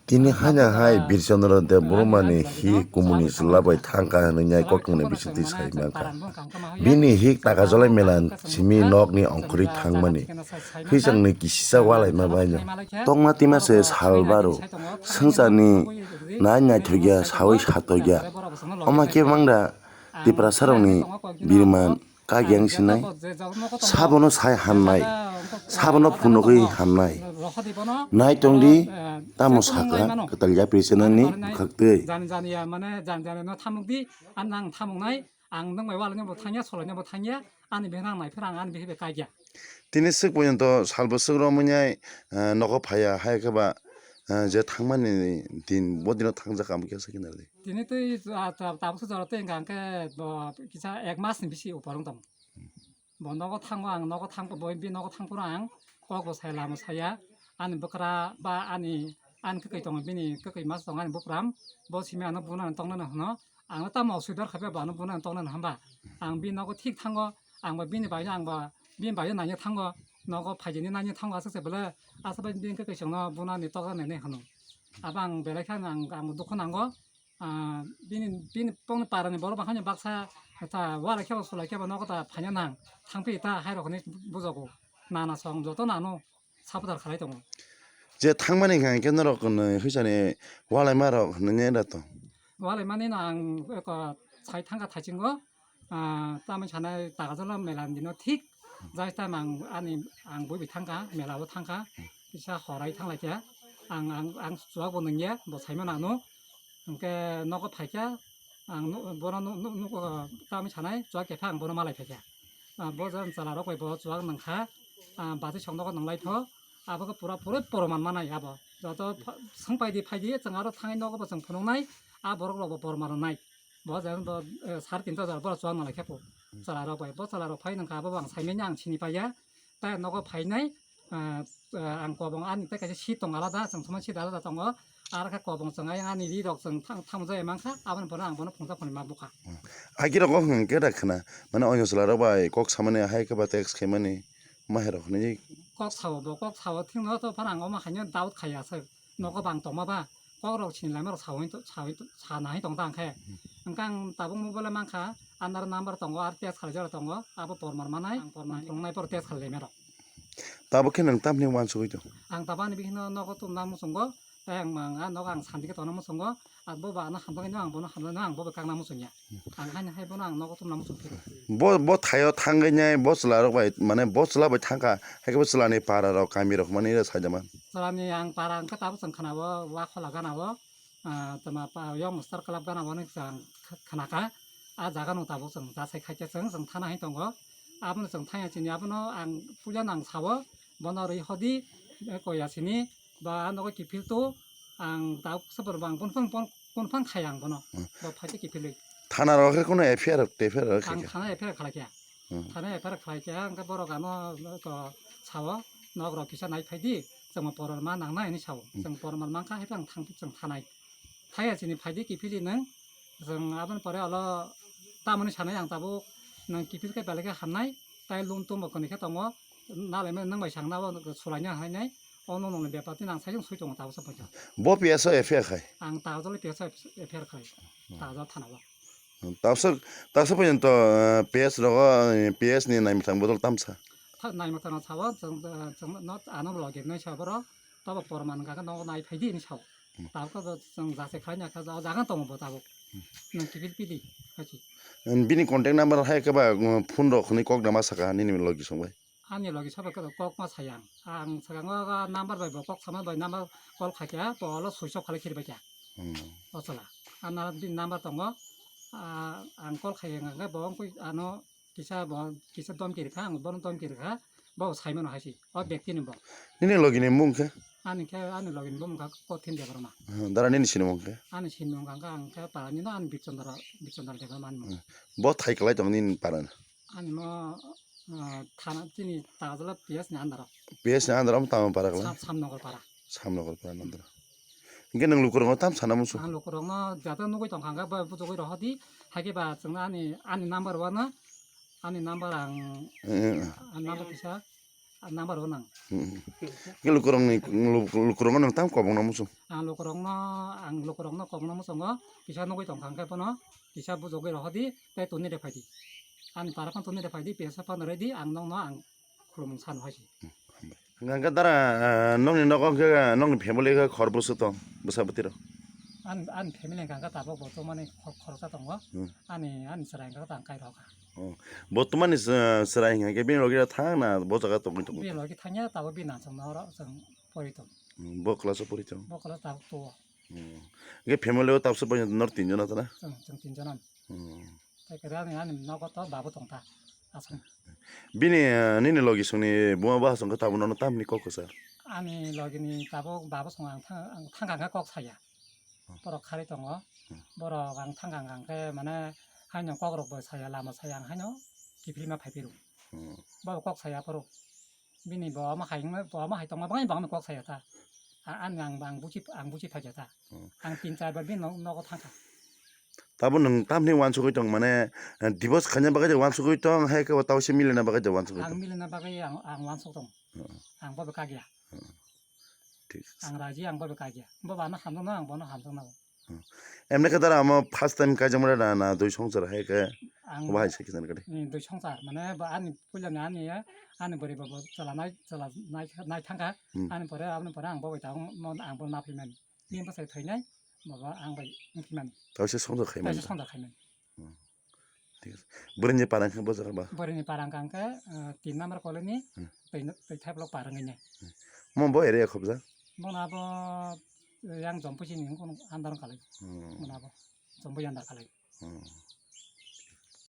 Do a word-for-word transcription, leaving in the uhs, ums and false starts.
Tini haino hai Birchandra Debbarmani hik kumuni chwla bai thangkha hwnwi nai koktwmani bisingtwi sai mankha. Bini hik Takajolai mela simi nokni ongkhorwi thangmani hwichangni kisisa walaima baino. Tongma tima se sal baro swngcharni nai naithokya saui satokya. Oma khe mangra Tiprasarokni birman. Kagiyang sinai, sabono sai hamnai, sabono phunugwi hamnai. Nai tongdi, tamo saka, kwtal yapri chenani bwkhaktwi. Jani jani ya, mane jani jani no thamukdi, ang nang thamuknai, ang nwng bai walai no bo thangya, solai no bo thangya, ani bihik nang nai phira ang ani bihik bai kagya. Tini swk poyonto salbo swk romwi nai, eh, nogo phaiya, hai khe ba, eh, je thangmani din, bo dino thangjak, amo khe sakhe nardi. Tini twi, ah, ta-, tabuk se jora twi hwnkha hwnkhe bo kisa ek mas ni bisi upor wng tongo. Bo nogo thango ang, nogo thang, bo bini nogo thang phuru ang kok bo sai lama saya. Ani bwkra ba ani, ani kwkwi tongo, bini kwkwi mas tongo ani bupram. Bo simi ano bunani tongnani hwno. Ang no tamo osubidar khape bo ano bunani tongnani hwnba. Ang bini nogo thik thango, ang bo bini bai, ang bo bini bai nangya thango. Nogo phaijani nangya thango aswk se bole asa bai bini kwkwi chwngno bunani tokjaknai hinwi hwno. Abo ang belai khe ang, ang dukhu nango. Ah, bini, bini pokni parani borok bakhani baksa ta walai khe bo sulai khe bo nogo ta phaina nang thangphi ta hai rok hinwi bujago. Nana song joto nano sapadar khalai tongo. Je thangmani hwnkha hwnkhe norok hwnwi hwisani walaima rok hwnwi da to. Walaimani no ang eko sai thangkha thaichinggo. Ah, tamni sanai Takajala mela ni dino thik jai time ang ani, ang bui bi thangkha, mela o thangkha, kisa horai thanglaikha, ang, ang, ang chuak bo nungya, bo saimano ano, hwnkhe nogo phaikha, ang nu-, bono nu-, nu-, nugo tamni sanai chuak kepha ang bono malai phaikha. Ah, bo jang chwla rok bai bo chuak nungkha, ah, batwi song nogo nunglaipho, abo khe pura pura poroman manai abo, joto pha-, swngpaidi phaidi chwng aro thangwi nogo bo chwng phunuknai, ah, borok rok bo poroman rwnai. Bo jang bo, eh, sar tinta jora borok chuak nalai khe po. Chwla rok bai, bo chwla rok phai nang kha, abo bo ang sai manya, ang sini paiya. Tai nogo phainai, ah, ah, ang kobong ani tai kaisa seat tong alada, chwng thuma seat alada tongo. Ar khe kobong chwng ayang ani ri rok chwng thang, thang jai mang kha, aboni pore ang bono phungsa phunui ma bukha. Agi rok hwnkhe da khna, mane onyo chwla rok bai kok samani hai khe ba text khaimani. Maherok hinwi. Kok sao bo, kok sao thwngno to phano ang omo haino doubt khai aswk. Nogo bang tongma ba, kok rok sini laima rok sao hinwi to, sao hinwi to, sana hinwi tong tang khe. Hwnkhe ang tabuk mobile mankha, andar number tongo, ar test khalai jora tongo, abo porman manai, ang porman tongnai por test khalai laima rok. Tabuk khe nwng tamni uansugwi tong? Ang tabuk ani bikhino nogo tumna muchungo, tei ang mang, ah, nogo ang santi khe tongna muchungo, ah, bo ba ano hamjakgwi no ang bono hamjakgwi no ang bo bai kakna muchungya. Ang haino hai bono ang nogo tumna muchung phiro. Bo, bo thaio thangwi nai, bo chwla rok bai, mane bo chwla bai thangkha, hai khe bo chwla ni para rok, kami rok mani re saida man. Chwla ni ang para wngkha tabuk chwng khna o, wa khola gana o, ah, tama pa, yong star club gana o ni chwng kh-, khna kha. Ah, jaga no tabuk chwng jasai khai khe chwng, chwng thana hai tongo. Abono chwng thaya chini, abono ang puila nang sao, bono rwi hodi, eh, koya sini, ba nogo kiphil tu, ang tabuk sabor bang, bun phang, bun, bun phang khai ang bono, hmm, bo phaikhe kiphilwi. Thana rok khe kono F I R, T F I R rok khe ang khe? Thana F I R khalai khe. Hmm. Thana F I R khalai khe, ang khe borok ano ko sao, nok rok kisa nai phai di, chwng porman nang nai hinwi sao. Hmm. Chwng porman mankha, hai phang thang chwng thanai. Thaya chini phai di kiphilwi nwng, chwng aboni pore olo tamoni sanai ang tabuk, nwng kiphil khe belai khe hamnai, tai lun tum bo kwnwi khe tongo, nalaimani nwng bai sang nabo sulaina hai nai, ono nongni bepar tini ang sai sui tongo tabuk sa poito. Bo P S o F I R khai? Ang Tajole P S o F I R khai, Tajol thana o. Tabsa, tabsa poito, eh, P S rogo, eh, P S ni naimwthang bodol tamsa? Tha-, naimwthang no sao, chwng, eh, chwng no ano logi nai sa borok, tobo porman hwnkha khe nogo nai phai di hinwi sao. Hmm. Tabuk khe bo chwng jasai khlai ya khe, o jaga tongo bo tabuk. Hmm. Nwng kiphil pili, hai se. Bini contact number hai khe ba, um, phone rok hwnwi kok da ma saka nini logi song bai? Ani logi sabo khe kok ma saya. Ang swkango number bai bo kok sama bai number call khai kha, bo olo switch off khalai khiri bai kha. Hmm. O chwla. Ana bini number tongo. Ah, ang call khai ya hwnkhe bo wngkhe ano kisa bo, kisa domki rikha, ang bono domki rikha, bo saimano hai se, o bekti ni bo. Nini logi ni mung khe? Ani khe, ani logi ni bo mung kha Kothin Debbarma. Hmm, dara nini sinimung khe? Ani sinimung kha, ang khe para ni no, ani Bikchandra, Bikchandra Debbarma ni mung. Hmm. Bo thai kwlai tong nini para na? Ani mo, ah, thana chini Tajala P S ni under o. P S ni under o tamo para kwlai? Sam-, Samnagar para. Samnagar para under o. Hingke nwng lukurokno tam sana muchung? Ang lukurokno jata nugui tongkha, hingke bo bujugui rohordi, haikhe ba chwngno ani, ani number wano, ani number ang, eh, eh, eh, ani number kisa, Ah, number o nang. Hmm. Ke lukurokni, luk-, lukurokno nang tam kobongno muchung? Ang lukurokno, ang lukurokno kobongno muchungo, kisa nugui tongkha hwnkhe bono, kisa bujogwi rohordi, tei toni de phaidi. Ani para phano toni de phaidi, pesa phano rwdi, ang nokno ang khulumung sano hai se. Hwnkhe dara, ah, nokni nogo hwnkhe, ah, nokni family khe khor bwswk tong, bwsa bwtwi rok? Ani, ani family hwnkhe tabuk bo tongmani khor-, khoroksa tongo. Hmm. Ani, ani chwrai hwnkhe tang kai rok. Oh. Bo tongmani, ah, chwrai hwnkhe bini logi thang na bo jaga tongwi tongo? Bini logi thangya tabuk bini nansong no oro chwng pori tong. Hmm, bo class o pori tong? Bo class tabuk two o. Hmm. Hwnkhe family o tabuk se bo nor tin jona tana? Chwng, chwng tin jona. Hmm. Tei kwrwi ani, ani nogo to babo tong ta, aswk. Bini, eh, nini logi songni buma bwskango tabuk nono tamni kok kwchar? Ani logini tabuk babo song ang thang, ang thang kha kok saya. Hmm. Borok kharwi tongo. Hmm. Borok ang thang kha khe mane haino kokrok bo saya, lama saya, ang haino kiphilma phai phiro. Hmm. Bo kok saya phuru. Bini bo ama hai wngma, bo ama hai tongma bangni bo ama kok saya ta. A-, ani ang, ang buchi, ang buchi phaikha ta. Hmm. Ang tin char bar bini nog-, nogo thangkha. Tabo nwng tamni uansugui tong, mane, eh, divorce khaina bagwi je uansugui tong, hai khe bo tabo se milina bagwi je uansugui tong? Ang milina bagwi ang, ang uansuk tong. Hmm. Ang bo bwkha gya. Hmm. Thik. Ang raji, ang bo bwkha gya. Bo bano hamjakno, ang bono hamjakno. Hmm. Emni khe dara amo first time kaijakmani na, na dui songchar hai khe? Ang bo hai se kisan kadi. Ni dui songchar, mane bo ani puila ni ani, ani bwrwi bo, bo chwla nai, chwla nai, nai thangkha. Hmm. Ani pore, aboni pore ang bo bai tabuk mo, ang bo naphimani. Bini bwsai thwinai, bo bo ang bai wngphimani. Tabo se songchar khaimani. Tabo se songchar khaimani. Hmm. Thik ase. Bwrwini para hwnkhe bo jaga ba? Bwrwini para hwnkha hwnkhe, eh, tin number colony, Hmm. twi, twi thai block par wngwi nai. Hmm. Mo bo area khobjak? Bono abo, eh, yang Jompuisi ni wngkha under wngkha lai. Hmm. Bono abo Jompuisi under kha lai. Hmm.